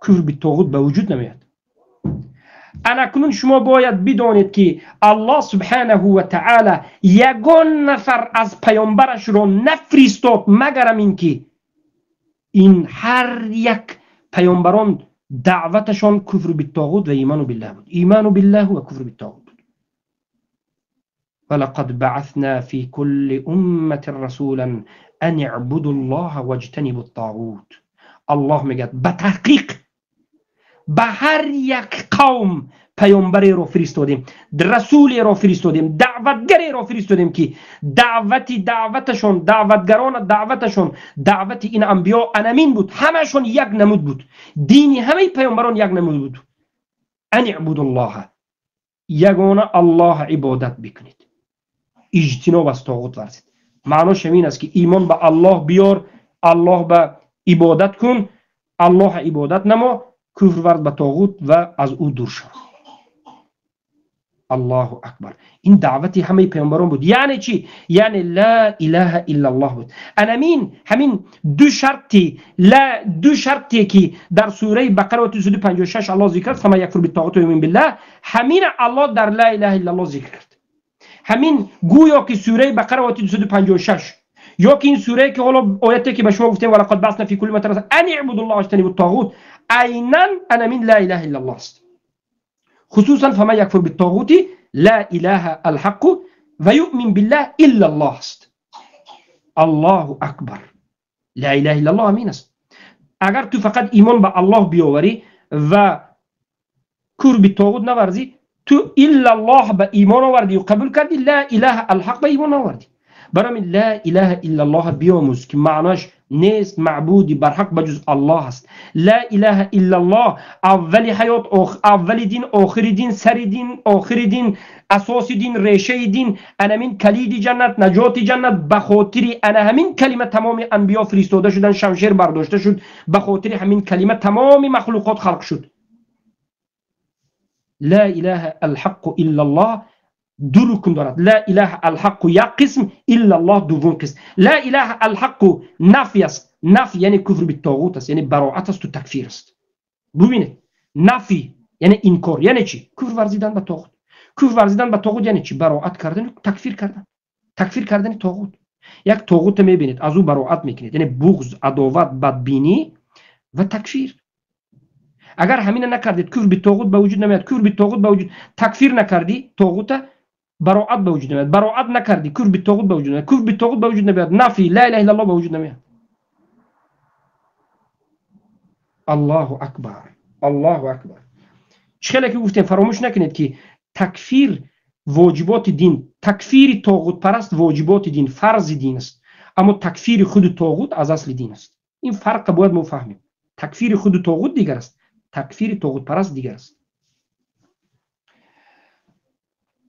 куфр битоғут ба вуҷуд намеояд. Анакнун шумо бояд бидонед ки Аллоҳ субҳанаҳу ва таъала ягон нафар аз паёмбарашро нафиристод, магарам ин ки ин ҳар як паёмбарон даъваташон куфру биттоғут ва иману биллаҳ буд. Иману биллаҳ ва куфру биттоғут буд. Ва лақад баъасна фи кулли умматин расулан ан иъбуду ллоҳа ваҷтанибу ттоғут. Аллоҳ мегӯяд, ба таҳқиқ ба ҳар як қавм паёмбареро фиристодем, расулеро фиристодем, даъватгареро фиристодем ки даъвати даъваташон, даъватгарона даъваташон, даъвати ин анбиё анамин буд. Ҳамаашон як намуд буд. Дини ҳамаи паёмбарон як намуд буд. Ан иъбудуллоҳа, ягона Аллоҳ ибодат бикунед, иҷтиноб аз тоғут варзед. Маънош ҳамин аст ки имон ба Аллоҳ биёр, Аллоҳ ба ибодат кун, Аллоҳ ибодат намо, куфр варз ба тоғут ва аз ӯ дур шав. Аллоҳу акбар. Ин даъвати ҳамаи паёмбарон буд. Яъне чӣ? Яъне ла илаҳа иллаллоҳ буд. Анамин ҳамин ду шарти ла, ду шарте ки дар сураи Бақара ояти 256 Аллоҳ зикр кард, фаман якфур биттоғути ва юъмин биллаҳ, ҳамин Аллоҳ дар ла илаҳа иллаллоҳ зикр кард. Ҳамин гӯё ки сураи Бақара ояти 256 ё ки ин сурае ки ҳоло ояте ки ба шумо гуфтем, ва лақад баъасна фи кулли умматин расулан ан иъбудуллоҳа ваҷтанибут тоғут, айнан анамин ла илаҳа иллаллоҳ аст. Хусусан фаман якфур биттоғути ла илаҳа алҳаққу ва юъмин биллаҳ иллаллоҳ аст. Аллоҳу акбар. Ла илаҳа иллаллоҳ ҳамин аст. Агар ту фақат имон ба Аллоҳ биёварӣ ва куфр биттоғут наварзӣ, ту иллаллоҳ ба имон овардӣ ва қабул кардӣ, ла илаҳа алҳақ ба имон овардӣ. Барои ҳамин ла илаҳа иллаллоҳ биомӯз ки маъноаш нест маъбуди барҳақ ба ҷуз Аллоҳ аст. Ла илаҳа иллаллоҳ аввали ҳаёт, аввали дин, охири дин, сари дин, охири дин, асоси дин, решаи дин, анамин калиди ҷаннат, наҷоти ҷаннат. Ба хотири ана ҳамин калима тамоми анбиё фиристода шуданд, шамшер бардошта шуд, ба хотири ҳамин калима тамоми махлуқот халқ шуд. Ла илаҳа алҳаққу иллаллоҳ ду рукн дорад. Ла илаҳа алҳаққу як қисм, иллаллоҳ дуввум қисм. Ла илаҳа алҳаққу нафй аст. Нафй яъне куфр биттоғут аст, яъне бароат асту такфир аст. Бубинед, нафй яъне инкор, яъне чӣ? Куфр варзидан ба тоғут. Куфр варзидан ба тоғут яъне чӣ? Бароат кардан, такфир кардан. Такфир кардани тоғут. Як тоғутро мебинед, аз ӯ бароат мекунед, яъне буғз, адоват, бадбинӣ ва такфир. Агар ҳамина накардед, куфр биттоғут ба вуҷуд намеояд. Куфр биттоғут ба вуҷуд такфир накардӣ тоғута, бароат ба вуҷуд намеояд. Бароат накардӣ, куфр битоғут ба вуҷуд намеояд. Куфр битоғут ба вуҷуд намеояд. Нафи ла илаҳа иллаллоҳ ба вуҷуд намеояд. Аллоҳу акбар, Аллоҳу акбар. Чӣ хеле ки гуфтем, фаромӯш накунед ки такфир воҷиботи дин, такфири тоғутпараст воҷиботи дин, фарзи дин аст. Аммо такфири худи тоғут аз асли дин аст. Ин фарқро бояд мо фаҳмем. Такфири худи тоғут дигар аст, такфири тоғутпараст дигар аст.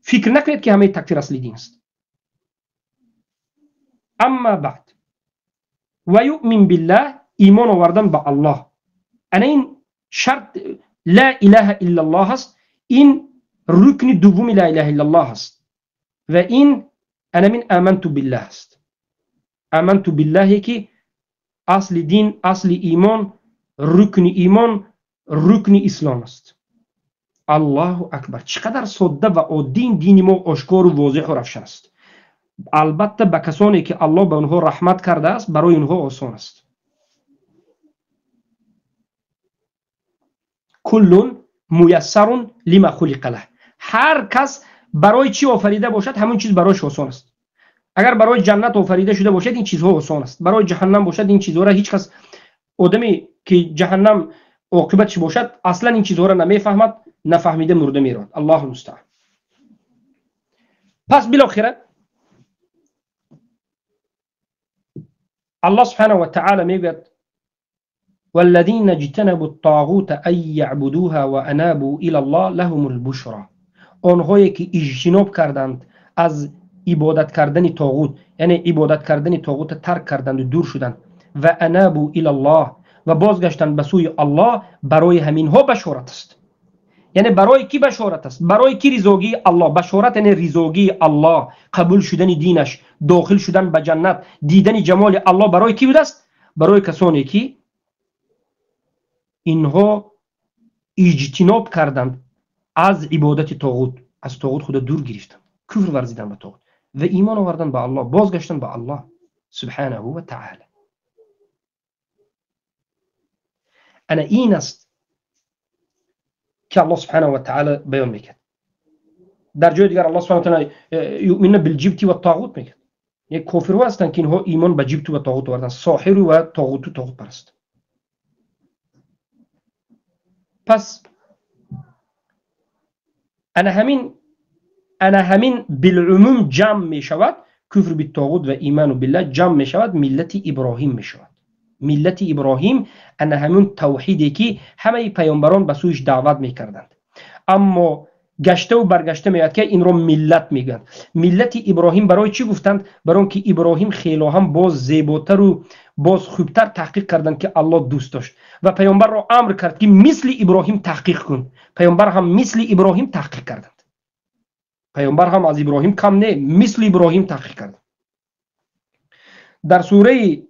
Фикр накунед ки ҳамаи такфир асли дин аст. Амма баъд ва юъмин биллаҳ, имон овардан ба Аллоҳ. Ана ин шарт ла илаҳа иллаллоҳ аст. Ин рукни дуввуми ла илаҳа иллаллоҳ аст ва ин ана мин аманту биллаҳ аст. Аманту биллаҳе ки асли дин, асли имон, рукни имон, рукни ислом аст. Аллоҳу акбар. Чӣ қадар содда ва оддӣ ин дини мо ошкору возеҳу равшан аст. Албатта ба касоне ки Аллоҳ ба онҳо раҳмат кардааст, барои онҳо осон аст. Куллун муяссарун лима хулиқа лаҳ. Ҳар кас барои чӣ офарида бошад, ҳамон чиз барояш осон аст. Агар барои ҷаннат офарида шуда бошад, ин чизҳо осон аст. Барои ҷаҳаннам бошад, ин чизҳоро ҳеҷ кас, одаме ки ҷаҳаннам оқибатш бошад, аслан ин чизҳоро намефаҳмад, нафаҳмида мурда меравад. Аллоҳу мустаъан. Пас билохира Аллоҳ субҳанаҳу ва таъала мегӯяд: والذين اجتنبوا الطاغوت أن يعبدوها وأنابوا إلى الله لهم البشرى. آنهایی که اجتناب کردند از عبادت کردن طاغوت، یعنی عبادت کردن طاغوت ترک کردند و دور شدند، و انابوا إلى الله و بازگشتند به سوی الله، برای همینها بشارت است. یعنی برای کی بشارت است؟ برای کی رضاگی الله؟ بشارت یعنی رضاگی الله، قبول شدن دینش، داخل شدن به جنت، دیدن جمال الله برای کی بوده است؟ برای کسانی که اینها اجتناب کردند از عبادت طاغوت، از طاغوت خود دور گرفتند، کفر ورزیدن به طاغوت و ایمان آوردن به الله، بازگشتن به الله سبحانه و تعالی. انا این است که الله سبحانه و تعالی بیان میکرد. در جای دیگر الله سبحانه و تعالی یؤمنون بالجبت و الطاغوت میکرد. یک کافرها هستند که اینها ایمان به جبت و طاغوت آوردن، ساحر و طاغوت و طاغوت پرست. پس انا همین بالعموم جمع می شود، کفر بالطاغوت و ایمان بالله جمع می شود، ملت ابراهیم می شود. ملت ابراهیم انا همون توحیدی که همه پیامبران به سویش دعوت می کردند. اما گشته و برگشته میاد که این رو ملت میگن. ملت ابراهیم برای چی گفتند؟ برای اینکه ابراهیم خیلی هم باز زیباتر و باز خوبتر تحقیق کردند که الله دوست داشت و پیامبر را امر کرد که مثل ابراهیم تحقیق کن. پیامبر هم مثل ابراهیم تحقیق کردند. پیامبر هم از ابراهیم کم نه، مثل ابراهیم تحقیق کردند. در سوره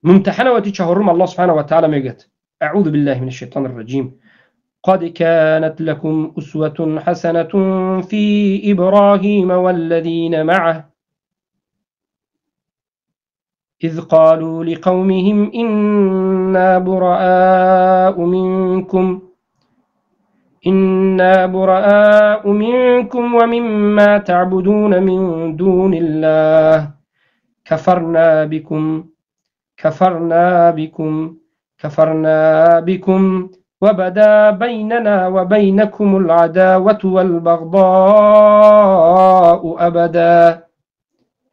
ممتحنه آیت 4 الله سبحانه و تعالی میگه: اعوذ بالله من الشیطان الرجیم، قد كانت لكم أسوة حسنة في إبراهيم والذين معه إذ قالوا لقومهم إنا براء منكم ومما تعبدون من دون الله كفرنا بكم وبدا بيننا وبينكم العداوة والبغضاء أبدا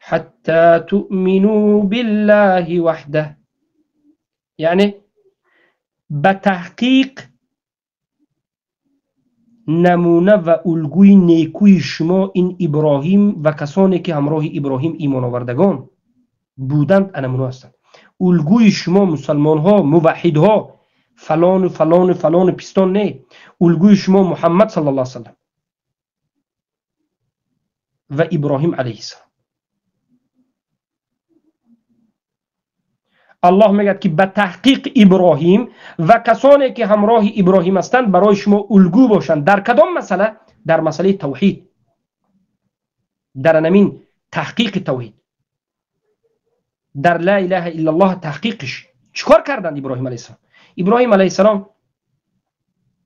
حتى تؤمنوا بالله وحده. یعنی به تحقیق نمونه و الگوی نیکوی شما این ابراهیم و کسانی که همراه ابراهیم ایمان آوردگان بودند نمونه هستند. الگوی شما مسلمان ها، موحدها، فلان و فلان و فلان و پستان نه، الگوی شما محمد صلی الله علیه وسلم و ابراهیم علیه السلام. الله میگه که به تحقیق ابراهیم و کسانی که همراه ابراهیم هستند برای شما الگو باشند. در کدام مسئله؟ در مسئله توحید، در نمین تحقیق توحید، در لا اله الا الله تحقیقش. چیکار کردند ابراهیم علیه السلام؟ ابراهیم علیه السلام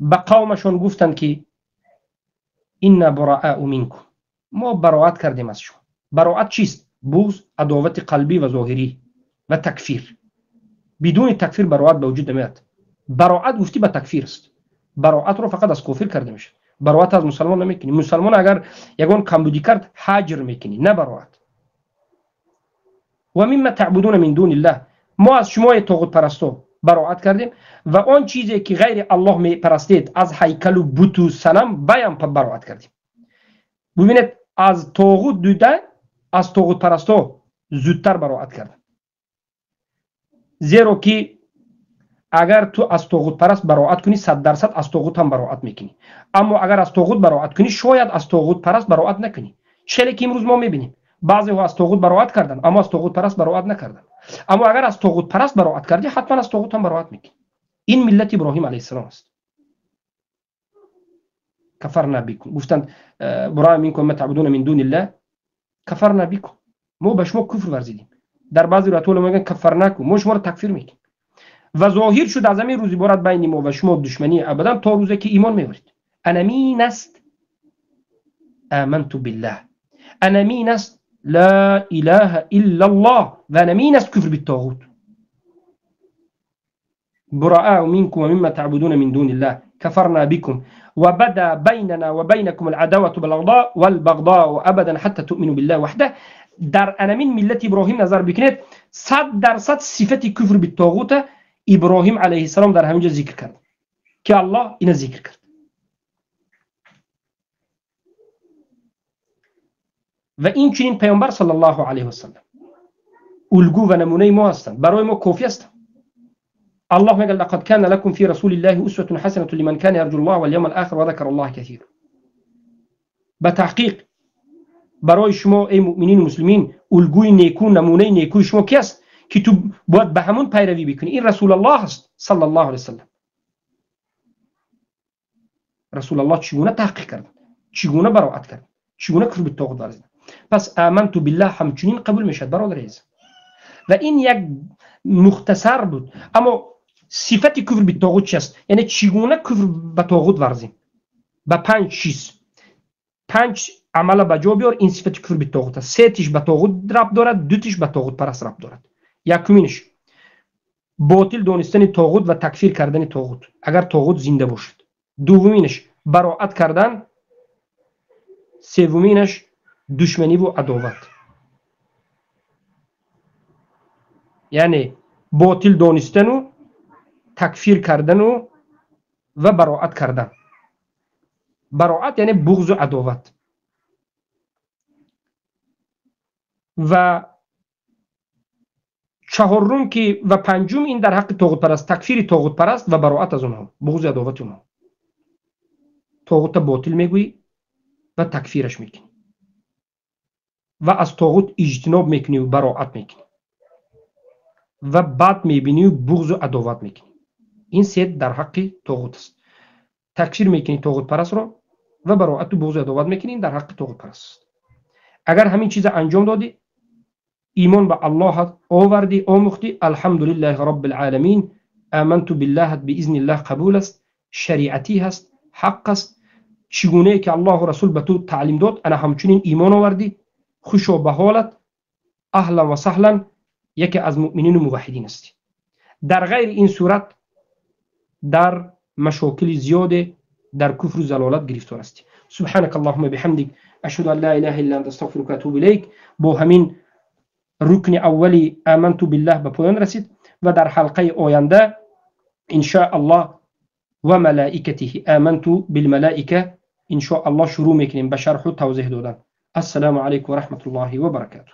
به قومشون گفتند که إنا براء منكم، Мо бароат кардем аз шумо. Бароат чист? Буғз, адовати қалбӣ ва зоҳирӣ ва такфир. Бидуни такфир бароат ба вуҷуд намеояд. Бароат гуфтӣ ба такфир аст. Бароатро фақат аз кофир карда мешавад. Бароат аз мусалмон намекунӣ. Мусалмон агар ягон камбудӣ кард, ҳаҷр мекунӣ, на бароат. Ва мимма таъбудуна мин дуниллаҳ. Мо аз шумои тоғутпарасто бароат кардем ва он чизе ки ғайри Аллоҳ мепарастед аз ҳайкалу буту санам баям бароат кардем. Бубинед, аз тоғут дида, аз тоғутпарасто зудтар бароат карданд. Зеро ки агар ту аз тоғутпараст бароат кунӣ, 100% аз тоғут ҳам бароат мекунӣ. Аммо агар аз тоғут бароат кунӣ, шояд аз тоғутпараст бароат накунӣ. Челе ки имрӯз мо мебинем, баъзеҳо аз тоғут бароат карданд, аммо аз тоғутпараст бароат накарданд. Аммо агар аз тоғутпараст бароат кардӣ, ҳатман аз тоғут ҳам бароат мекунӣ. Ин миллати Иброҳим алайҳиссалом аст. Кафарна бикум. Гуфтанд бураъ минкум ма таъбудуна мин дуниллаҳ. Кафарна бикум. Мо ба шумо куфр варзидем. Дар баъзе ривоятҳо мегӯянд кафарнакум. Мо шуморо такфир мекунем. Ва зоҳир шуд аз ҳамин рӯз иборат байни мо ва шумо душманӣ абадан то рӯзе ки имон меоред. Анамин аст аманту биллаҳ. Анамин аст ла илаҳа иллаллоҳ ва анамин аст куфр биттоғут. براء منكم ومما تعبدون من دون الله كفرنا بكم وبدا بيننا وبينكم العداوة والبغضاء أبدا حتى تؤمنوا بالله وحده. در انمین ملت ابراهیم نظر بکنید، 100% صفت کفر بالطاغوت ابراهیم علیه السلام در همینجا ذکر کرد که الله اینا ذکر کرد. و این چنین پیامبر صلی الله علیه و سلم الگو و نمونه ما هستند، برای ما کافی هستند. الله میگه لقد كان لكم في رسول الله اسوة حسنة لمن كان يرجو الله واليوم الآخر وذكر الله كثيرا. به تحقیق برای شما ای مؤمنین و مسلمین الگوی نیکو، نمونه نیکوی شما کی است که تو باید به همون پیروی بکنی؟ این رسول الله است صلی الله علیه وسلم. رسول الله چگونه تحقیق کرد، چگونه براعت کرد، چگونه کفر به طاغوت ورزید. پس آمنت بالله همچنین قبول میشد برادر عزیز. و این یک مختصر بود. اما صفت کفر به طاغوت چیست؟ یعنی چگونه کفر به طاغوت ورزیم؟ به 5 چیز، 5 عمل به جا بیار، این صفت کفر به طاغوت است. 3 تیش به طاغوت ربط دارد، 2 تیش به طاغوت پرست ربط دارد. یکمینش باطل دانستن طاغوت و تکفیر کردن طاغوت اگر طاغوت زنده باشد. دومینش براعت کردن. سومینش دشمنی و عداوت. یعنی باطل دانستن و تکفیر کردن و براعت کردن. براعت یعنی بغض و عداوت. و چهارم که و پنجم این در حق طاغوت پرست، تکفیر طاغوت پرست و براعت از اونها، بغض و عداوت اونها. طاغوت باطل میگویی و تکفیرش میکنی و از طاغوت اجتناب میکنی و براعت میکنی و بد میبینی و بغض و عداوت میکنی. این سه در حق طاغوت است. تکفیر میکنی طاغوت پرست را و براعت و بغض و عداوت میکنی، این در حق طاغوت پرست است. اگر همین چیز انجام دادی، ایمان به الله آوردی، آموختی، الحمدلله رب العالمین، آمنت بالله باذن الله قبول است، شریعتی هست، حق است. چگونه که الله و رسول به تو تعلیم داد، انا همچنین ایمان آوردی، خوشا به حالت، اهلا و سهلا، یکی از مؤمنین و موحدین هستی. در غیر این صورت در مشاکل زیاد، در کفر و ضلالت گرفتار هستی. سبحانك اللهم بحمدك اشهد ان لا اله الا انت استغفرك واتوب الیک. با همین رکن اولی آمنت بالله به پایان رسید و در حلقه آینده ان شاء الله و ملائکته آمنت بالملائکه ان شاء الله شروع میکنیم به شرح و توضیح دادن. السلام علیکم و رحمت الله و برکاته.